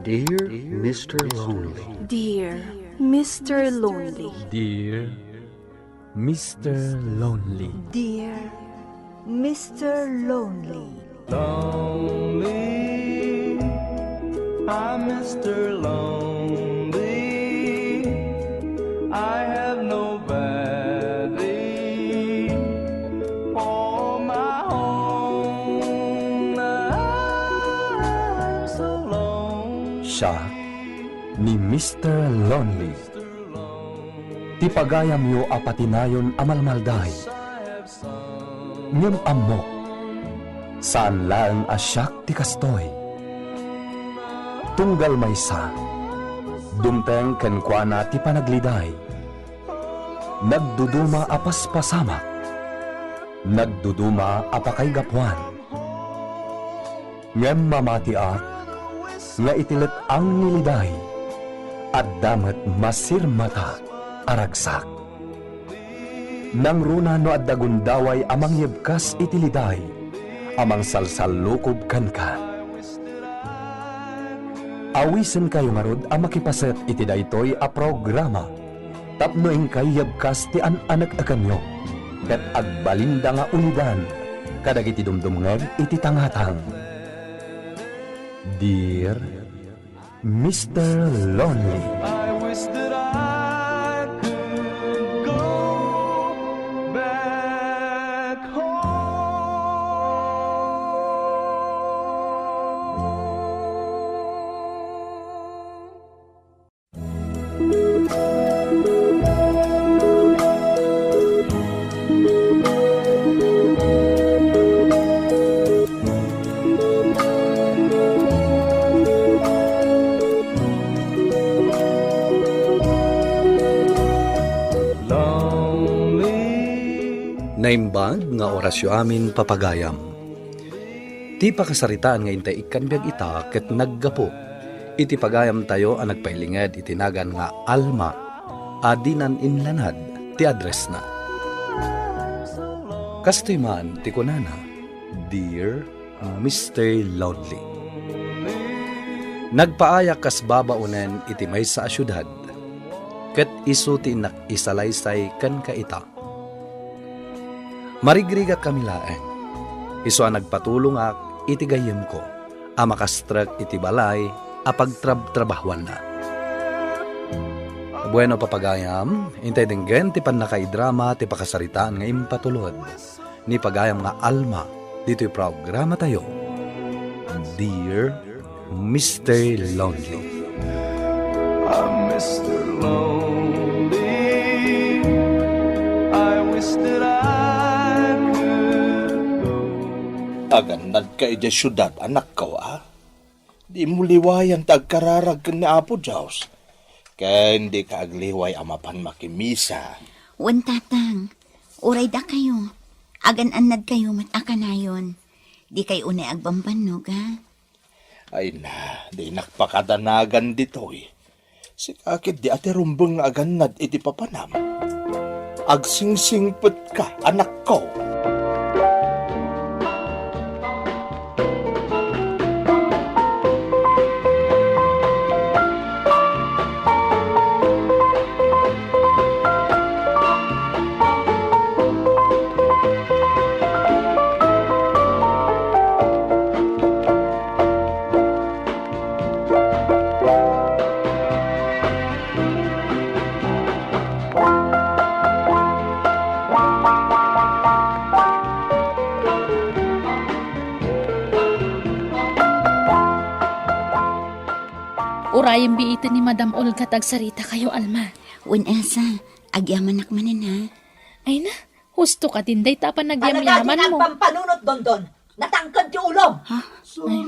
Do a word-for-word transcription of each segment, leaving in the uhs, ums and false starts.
Dear Mister Lonely. Dear Mister Lonely. Dear Mister Lonely. Dear Mister Lonely. Lonely, I'm Mister Lonely. I have nobody for my own. I'm so lonely. Siak ni Mister Lonely. Ti pagayamyo a patinayon a malmalday. Ngem ammok, saan laeng a siak ti kastoy. Tunggal maysa, dumteng kenkuana ti panagliday. Nagduduma a paspasamak, nagduduma a pakaigapuan. Ngem mamatiak nga iti let-ang ni liday, adda met masirmata a ragsak. Nangruna no adda gundaway a mangyebkas iti liday a mangsalsallukob kenka. Awisenkayo ngarud a makipaset iti daytoy a programa tapno inkay yebkas ti an-anek-ekenyo ket agbalinda nga ulidan kadagiti dumdumngeg iti tangatang. Dear Mister Lonely. I wish that I could go back home. Naimbag nga orasyo amin, papagayam. Ti pakasaritaan nga intay ikkan biag ita ket naggapu iti pagayamtayo a nagpailinged iti nagan nga Alma a dinan inlanad ti addressna. Kastoy man ti kunana, Dear Mister Lonely. Nagpaayak kas babaonen iti maysa a siudad, ket isu ti innak isalaysay kenka ita. Marigrigatkami laeng. Isu a nagpatulongak iti gayyemko a makastrek iti balay a pagtrabtrabahuanna. Bueno, papagayam, intay denggen ti pannakaidrama ti pakasaritaan nga impatulod ni pagayam nga Alma ditoy programatayo, Dear Mister Lonely. I'm Mister Lonely. I wish that I could go. Agannadka idiay siudad, anakko, a? Dimo liwayan ti agkararag ken ni Apo Dios, ken dika agliway a mapan makimisa. Wen, Tatang, uray dakayo, agan-annadkayo met a kanayon. Dikay unay agbambannog, a? Ay na, dinak pakadanagan ditoy. Sika ketdi a ti rumbeng nga agannad iti papanam. Agsingsingpetka, anakko. Urayem biiten ni Madam Olga ta agsaritakayo, Alma. Wen, Elsa, agyamanak manen, a? Ay na, husto ka din dayta a panagyamyamanmo. Talaga di nagpampanunot, Dondon. Natangked ti ulom. Ha? Ay,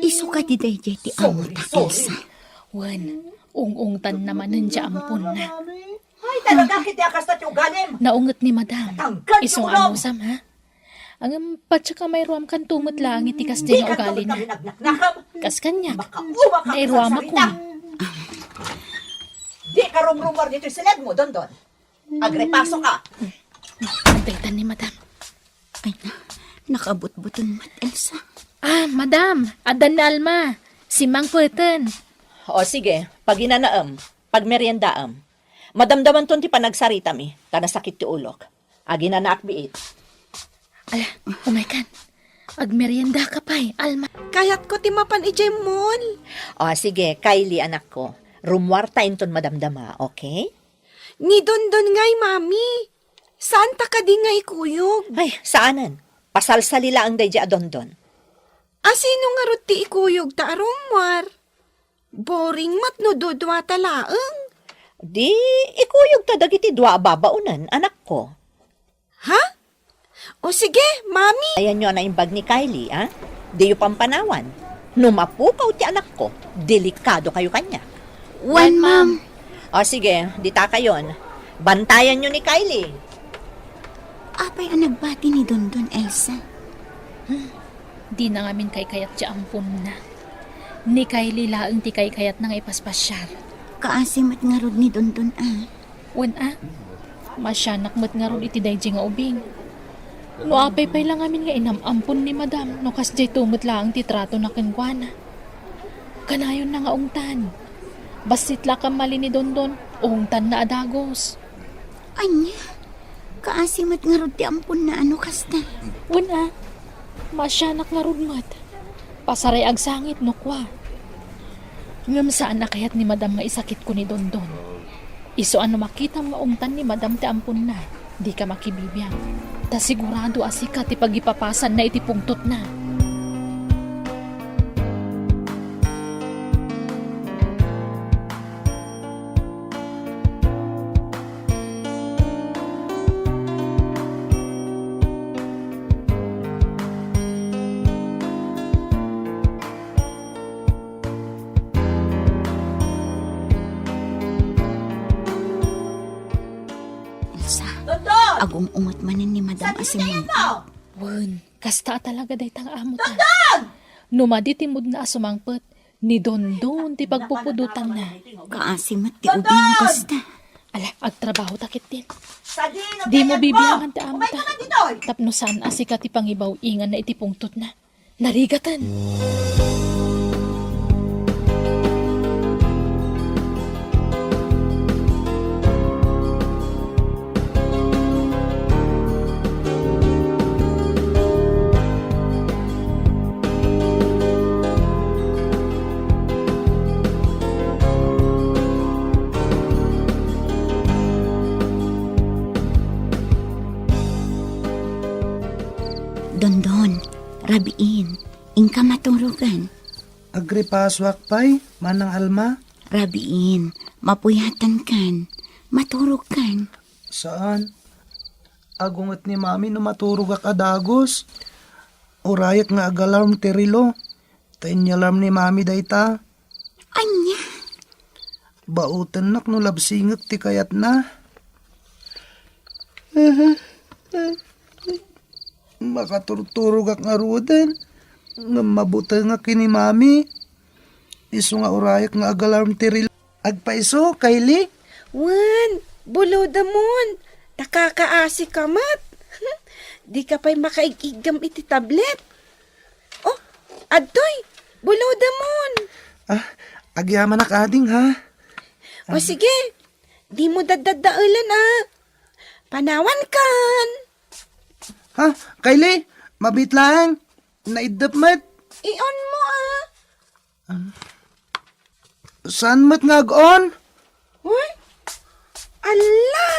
isu kadi daydiay ti amota, Elsa? Wen, ung-ungtanna manen ti amponna. Ay, talaga, kiti a kasta ti ugalim. Naunget ni Madam. Natangked ti ulom. Isu nga anusam, ha? Ngem patse ka mairuamkanto met laeng iti kasta nga ugalina. Kas kaniak, nairuamakon. Di ka rumrumuar ditoy siledmo, Dondon. Agripaso ka. Dayta ni Madam. Ay na, nakabutbuton met, Elsa. Ah, Madam, addan ni Alma. Simmangpeten. O sige, paginanaem, pagmeriendaem. Madamdamanton ti panagsaritami, ta nasakit ti ulok. Aginanaak biit. Ala, umaykan. Agmeriendaka pay, Alma. Kayatko ti mapan idiay mall. O sige, Kylie, anakko. Rummuarta inton madamdama, okay? Ni Dondon ngay, Mami. Saanta kadi nga ikuyog? Ay, saanen. Pasalsali laeng daydi a Dondon. A, sino ngarud ti ikuyogta a rummuar? Boring met no duduata laeng. Di, ikuyogta dagiti dua a babaonen, anakko. Ha? O sige, Mami. Ayanyo a naimbag ni Kylie, a? Diyo pampanawan. No mapukaw ti anakko, delikado kayo kaniak. Wen, ma'am. O sige, dita kayon. Bantayanyo ni Kylie. Apay a nagbati ni Dondon, Elsa? Dina ngamin kaykayat ti ampunna. Ni Kylie laeng ti kaykayatna nga ipaspasiar. Kaasi met ngarud ni Dondon, a. Wen a, maasianak met ngarud iti daydi nga ubing. No apay pay la ngamin nga inam-ampon ni Madam no kasdiay met laeng ti tratona kenkuana. Kanayonna nga ungtan. Bassit la a kammali ni Dondon, ungtanna a dagus. Ania? Kaasi met ngarud ti amponna a no kasta. Wen a, maasianak ngarud met. Pasaray agsangit no kua. Ngem saan a kayat ni Madam nga isakitko ni Dondon. Isu a no makitam nga ungtan ni Madam ti amponna, dika makibibiang. Ta sigurado a sika ti pagipapasanna iti pungtotna. Elsa, Dondon! Agum-unget manen ni Madam a Simon. Wen, kasta a talaga dayta nga amota. Dondon! No madi ti moodna a sumangpet, ni Dondon ti pagpupudotanna. Kaasi met ti ubing kasta. Ala, agtrabaho ta ketdin. Dimo bibiangan ti amota. Tapno saan a sika ti pangibaw-inganna iti pungtotna. Narigaten. Dondon, rabiin, inka maturogan. Agripasoak pay, Manang Alma. Rabiin, mapuyatankan, maturogkan. Saan? Agunget ni Mami no maturogak a dagus. Urayek nga agalarm ti relo. Ta inyalarm ni Mami dayta. Ania? Baotennak no labsingek ti kayatna. Makaturturogak ngaruden, ngem mabutengak ken ni Mami. Isu nga urayek nga agalarm ti relo. Agpayso, Kylie? Wen, bulodemon. Ta kakaasika met. Dika pay makaig-iggem iti tablet. Oh, adtoy, bulodemon. Ah, agyamanak ading, ha? O sige, dimo daddaddaelen, a. Panawankan. Ha? Kylie, mabiit laeng. Naiddep met. Ion mo, a. Saan met nga ag-on? Uy? Alla!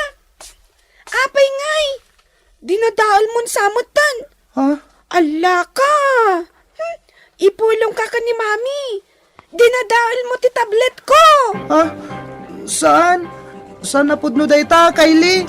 Apay ngay? Dinadaelmon sa metten. Ha? Alla ka! Hmm? Ipulongka ken ni Mami. Dinadaelmo ti tablet ko! Ha? Saan? Saan a pudno dayta, Kylie?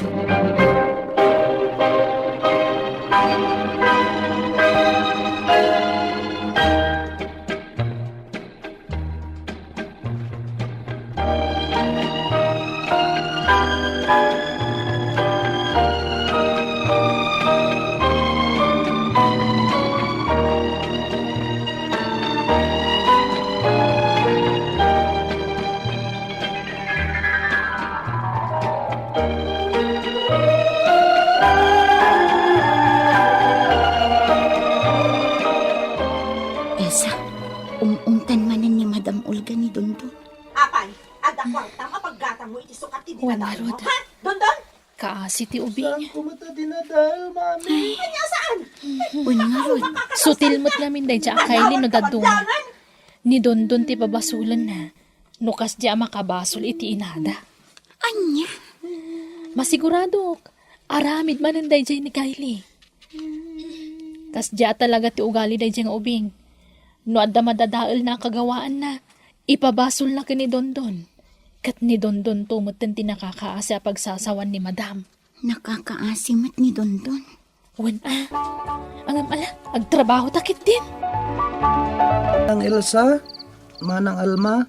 Arod. Ha? Dondon? Kaasi ti ubing. Saanko met a dinadael, Mami? Ania saan? Wen ngarud. Sutil met ngamin daydiay a Kylie no dadduma. Ni Dondon ti pabasolenna no kasdiay a makabasol iti inada. Ania? Masiguradok, aramid manen daydiay ni Kylie. Kasdiay a talaga ti ugali daydiay nga ubing. No adda madadaelna a kagawaanna, ipabasolna ken ni Dondon. Ket ni Dondonto metten ti nakakaasi a pagsasawan ni Madam. Nakakaasi met ni Dondon. Wen a. Ngem ala, agtrabaho ta ketdin. Manang Elsa, Manang Alma,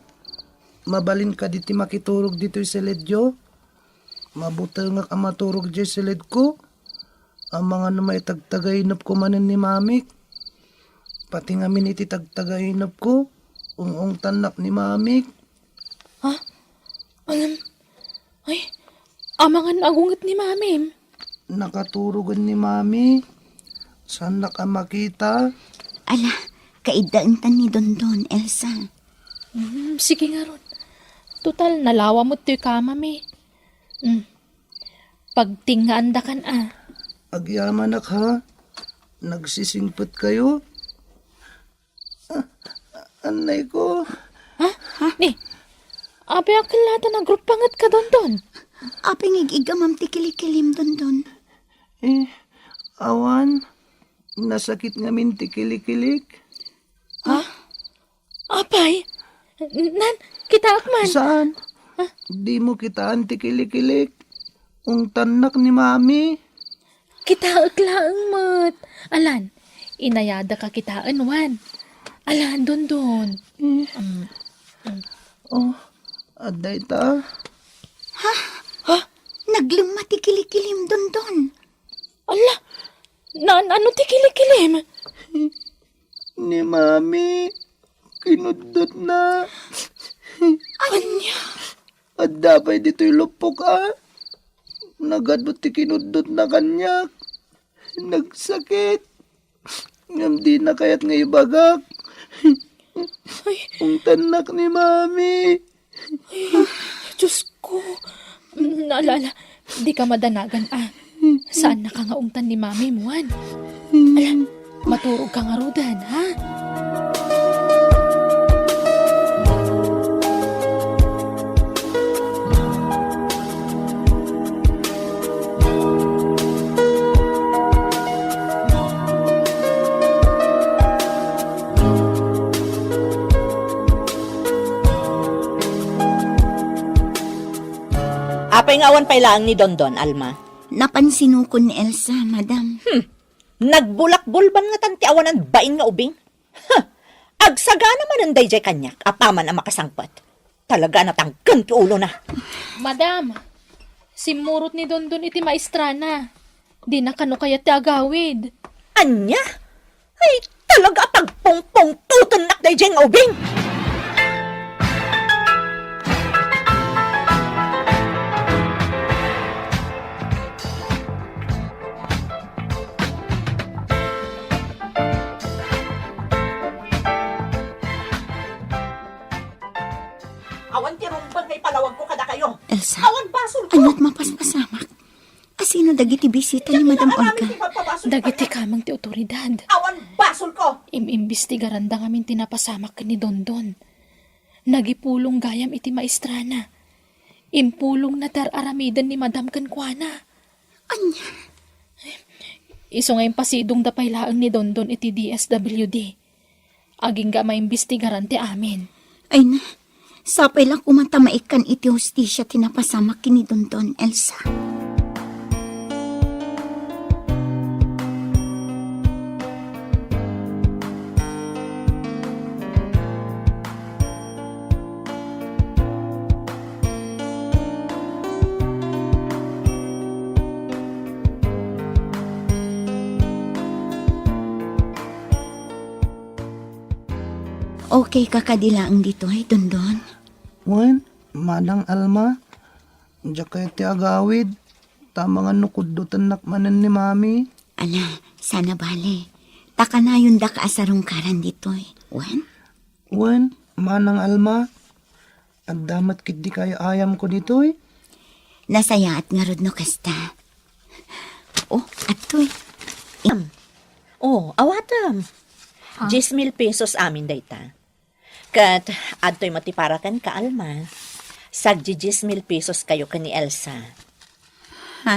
mabalin kadi ti makiturog ditoy siledyo? Mabutengak a maturog diay siledko. Amangan no maitagtagainepko manen ni Mamik. Pati ngamin iti tagtagainepko, ung-ungtannak ni Mamik. Ha? Ngem, ay, amangan agunget ni Mamim. Nakaturogen ni Mami. Saannak a makita. Ala, kaiddaentan ni Dondon, Elsa. Hmm, sige ngarud. Total, nalawa met toy kamami. Hmm. Pagtingaandakan a. Agyamanak ha? Nagsisingpetkayo? Ah, annayko. Ha? Ha? Ni, apay a ket la ta nagruppangetka, Dondon? Apay nga ig-iggamam ti kilikilim, Dondon? Eh, awan. Nasakit ngamin ti kilikilik. Ha? Apay? Nan, kitaek man. Saan? Ha? Dimo kitaan ti kilikilik. Ungtannak ni Mami. Kitaek laeng met. Alan, inayada ka kitaen, wan. Alan, Dondon. Eh. Mm, mm. Oh, adda ita. Ha? Ha? Naglemma ti kilikilim, Dondon. Ala, naan-ano ti kilikilim? Ni Mami, kinuddotna. Ania? Adda pay ditoy luppok a. Nagadbut ti kinuddotna kaniak. Nagsakit. Ngem dina kayat nga ibagak. Ay. Ungtannak ni Mami. Ay, Diyos ko. Ala, ala, dika madanagan a. Saannaka nga ungtan ni Mami mo, wan. Ala, maturog ka ngaruden, ha? Apay nga awan pay laeng ni Dondon, Alma? Napan sinukon ni Elsa, madam. Hmm. Nagbulakbulban ngatan ti awanan bain nga ubing. Huh! Agsagana manen daydiay kaniak apaman a makasangpet. Talaga a natangken ti ulona. Madam, simmurot ni Dondon iti maestrana. Dina kano kayat ti agawid. Ania? Ay, talaga a pagpungpungtotennak daydiay nga ubing! Awan ti rumbeng nga ipalawagko kadakayo. Elsa, awan basolko. Aniat mapaspasamak? Asino dagiti bisita ni Madam Olga? Dagiti kameng ti otoridad. Awan basolko. Im-imbestigaranda ngamin ti napasamak ken ni Dondon. Nagipulong gayam iti maestrana. Impulongna ti ar-aramiden ni Madam kenkuana. Ania? Isu nga impasidongda pay laeng ni Dondon iti D S W D. Agingga a maimbestigaran ti amin. Ay na, sapay la koma ta maikkan iti hustisia ti napasamak ken ni Dondon, Elsa. Okay ka kadi laeng ditoy, Dondon? Wen, Manang Alma, diak kayat ti agawid, ta amangan no kuddotennak manen ni Mami. Ala, sana bale. Ta kanayondaka a sarungkaran ditoy. Wen? Wen, Manang Alma, adda met ketdi kay-ayamko ditoy? Nasayaat ngarud no kasta. Oh, adtoy. Am. Oh, awatem. Ha? Diez mil pesos amin dayta. Ket adtoy met ti para kenka, Alma. Sagdi diez mil pesos kayo ken ni Elsa. Ha?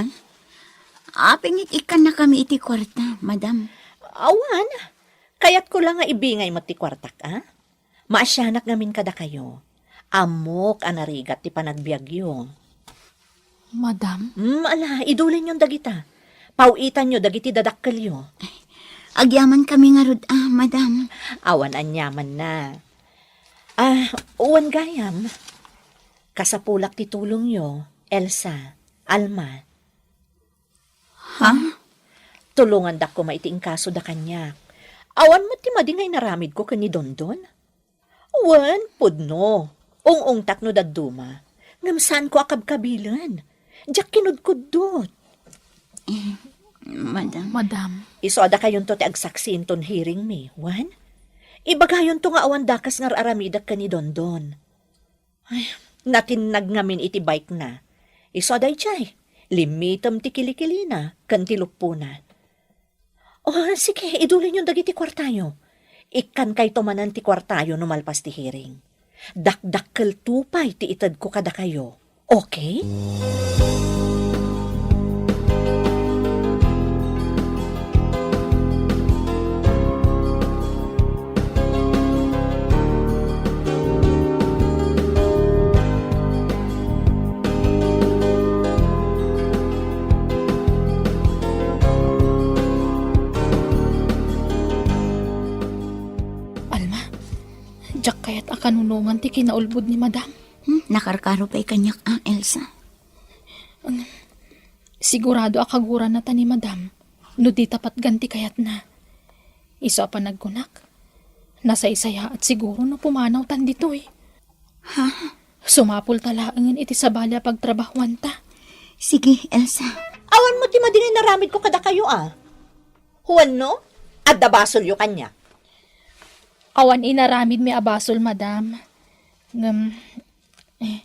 Apin nga ikkannakami iti kuarta, madam? Awan. Kayatko la nga ibingay met ti kuartak, a? Maasianak ngamin kadakayo. Ammok a narigat ti panagbiagyo. Madam? Hmm, ala, idulinyon dagita. Paw-itanyo dagiti dadakkelyo. Agyamankami ngarud, a, madam. Awan aniamanna. Ah, wen gayam. Kasapulak ti tulongyo, Elsa, Alma. Ha? Tulongandak koma iti inkasoda kaniak. Awan met ti madi nga inaramidko ken ni Dondon? Wen, pudno. Ung-ungtak no dadduma. Ngem saanko a kabkabilen. Diak kinudkuddot. Eh, madam. Madam. Isu a dakayonto ti agsaksi inton hearing mi, wen? Ibagayonto nga awan dakes nga ar-aramidek ken ni Dondon. Ay, natinnag ngamin iti bike na. Isu a daydiay, limitem ti kilikilina ken ti luppona. Oh, sige, idulinyon dagiti kuartayo. Ikkankayto manen ti kuartayo no malpas ti hearing. Dakdakkelto pay ti itedko kadakayo. Okay? Alma, diak kayat a kanunongan ti kinaulbod ni Madam. Hmm, nakarkaro pay kaniak, a, Elsa. Sigurado a kaguranna ta ni Madam no dita patgan ti kayatna. Isu a panagkunak, nasaysayaat siguro no pumanawtan ditoy. Ha? Sumapulta laengen iti sabali a pagtrabahuanta. Sige, Elsa. Awan met ti madi nga inaramidko kadakayo, a. Wenno, adda basolyo kaniak? Awan inaramidmi a basol, Madam. Ngem, eh,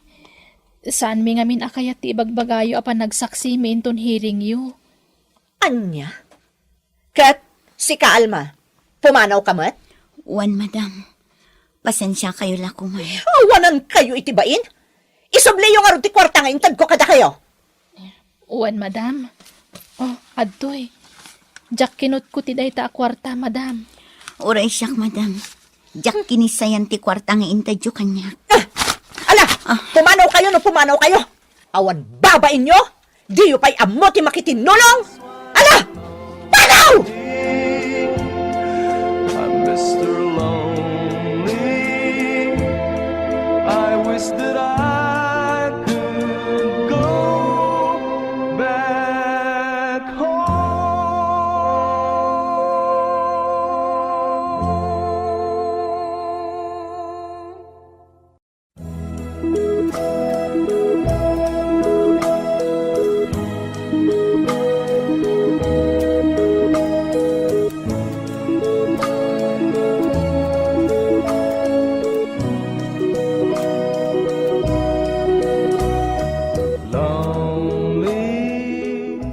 saanmi ngamin a kayat ti ibagbagayo a panagsaksimi inton hearingyo. Ania? Ket sika, Alma, pumanawka met? Wen, Madam. Pasensiakayo la koma. Awanankayo iti bain? Isubliyo ngarud ti kuarta nga intedko kadakayo. Wen, Madam. Oh, adtoy. Diak kinutko ti dayta a kuarta, Madam. Uray siak, Madam. Diak kinissayan ti kuarta nga intedyo kaniak. Ah! Ala! Ah. Pumanawkayo no pumanawkayo! Awan babainyo? Diyo pay ammo ti makitinnulong? Ala! Panaw! I'm Mister Lonely. I wish that I could go back home.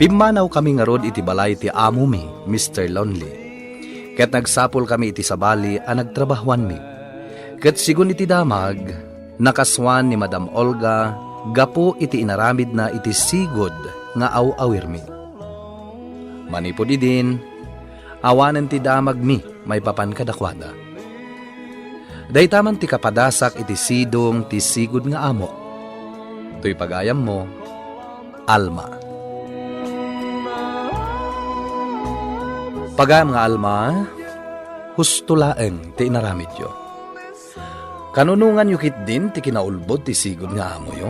Pimmanawkami ngarud iti balay ti amomi, Mister Lonely. Ket nagsapulkami iti sabali a nagtrabahuanmi. Ket sigun iti damag, nakasuan ni Madam Olga gapu iti inaramidna iti sigud nga aw-awirmi. Manipud idin, awanen ti damagmi maipapan kadakuada. Dayta man ti kapadasak iti sidong ti sigud nga amo. Toy pagayammo, Alma. Pagayam nga Alma, husto laeng ti inaramidyo. Kanunonganyo ketdin ti kinaulbod ti sigud nga amoyo?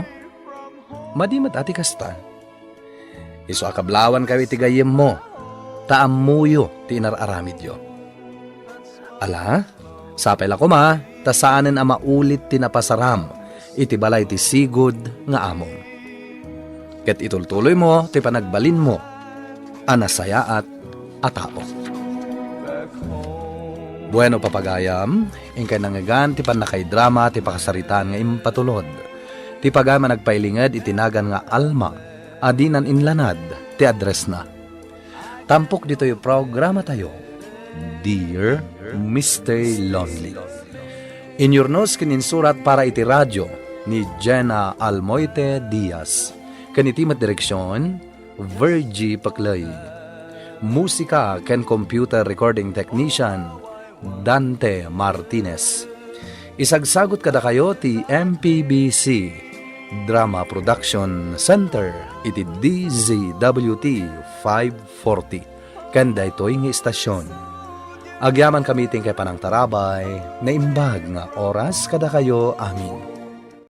Madi met a ti kasta. Isu a kablawankayo iti gayyemmo, ta ammoyo ti inar-aramidyo. Ala, sapay la koma, ta saanen a maulit ti napasaram iti balay ti sigud nga amom. Ket itultuloymo ti panagbalinmo a nasayaat a tao. Bueno, papagayam, inkay nangngegan ti pannakaidrama ti pakasaritaan nga impatulod. Ti pagayam a nagpailinged iti nagan nga Alma a dinan inlanad ti addressna. Tampok ditoy programatayo, Dear Mister Lonely. Inyurnos ken insurat para iti radio ni Jenna Almoite Diaz. Ken iti met direksion, Virgie Peclay. Musika ken computer recording technician, Dante Martinez. Isagsagut kadakayo ti M P B C Drama Production Center iti D Z W T five forty. Ken daytoy nga istasyon, agyamankami ti inkay panangtarabay, naimbag nga oras kadakayo amin.